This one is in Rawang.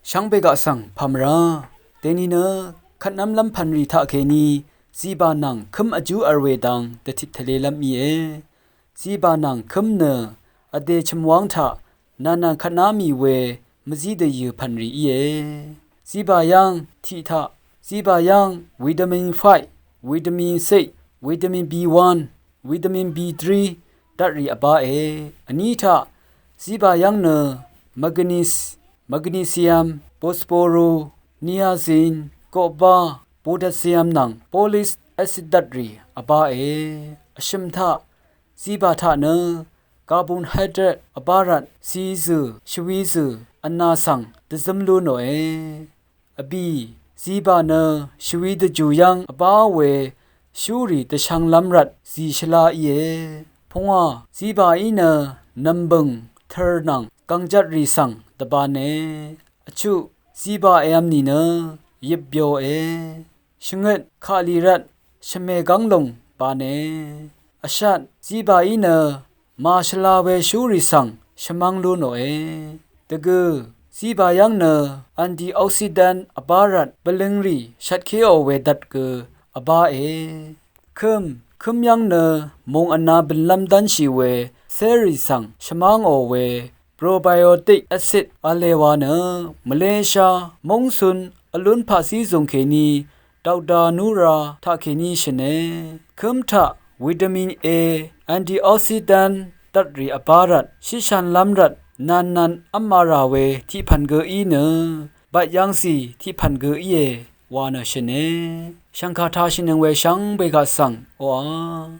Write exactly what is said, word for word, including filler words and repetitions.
Shvngbe gaq svng pà mvrá deni nø kvtnv́mlv́m pv̀nrì taqkèní zibà nvng kǿm vjú v̄l we dang dvtit tvlelv́m íe. Zibà nvng kǿm nø vdè chø̀mwáng taq nvnvng kvtná mì we mvzí dvyø̀ pv̀nrì íe. Zibà yv́ng tiq taq, zibà yv́ng vitamin five, vitamin six, vitamin B one, vitamin B three dvtrì vbáe. Vní taq zibà yv́ng nø manganese, magnesium, phosphorus, niacin, copper, potassium nvng folic acid dvtrì vbáe. Vshø̀m taq zibà taq nø carbohydrate vbá rvt cizø̀, shvwizø̀, vnà svng dvzǿm lú nòe. Vbì, zibà nø shvwi dvjù yv́ng vbá we shúrì dvshv̄nglv́m rvt zì shvlá íe. Pungwà, zibàí nø nv̀mbø̀ng, tør nvng gv̀ngjvtrì svng dvbāne. Vchuq, zibà èv̄m nìnø yøpbyoe. Shvngøt, kàlì rvt shvmè gv́ng lùng bāne. Vshat, zibàí nø màshvla we shúrì svng shvmv́ng lú nòe. Dvgø̀, zibà yv́ng nø antioxidant vbá rvt bvløngrì shvtkéò we dvt gø vbáe. Kǿm, kǿm yv́ng nø mùng vna bø̀nlv́m dv́nshì we cérì svng shvmángò we probiotic acid v̄le wa nø Malaysia móngcun vlún paqzí zùng kèní Doctor Nura taqkèní shø̀ne. Kǿm taq vitamin A, antioxidant dvtrì vbá rvt shitshànlv́m rvt nvnnvn v́m mvrà we tiqpv̀n gø í nø bvt yv́ngzì tiqpv̀n gø íe wa nø shø̀ne. Shv̀ngkà taqshìnøng we shvngbe gaq svng oqà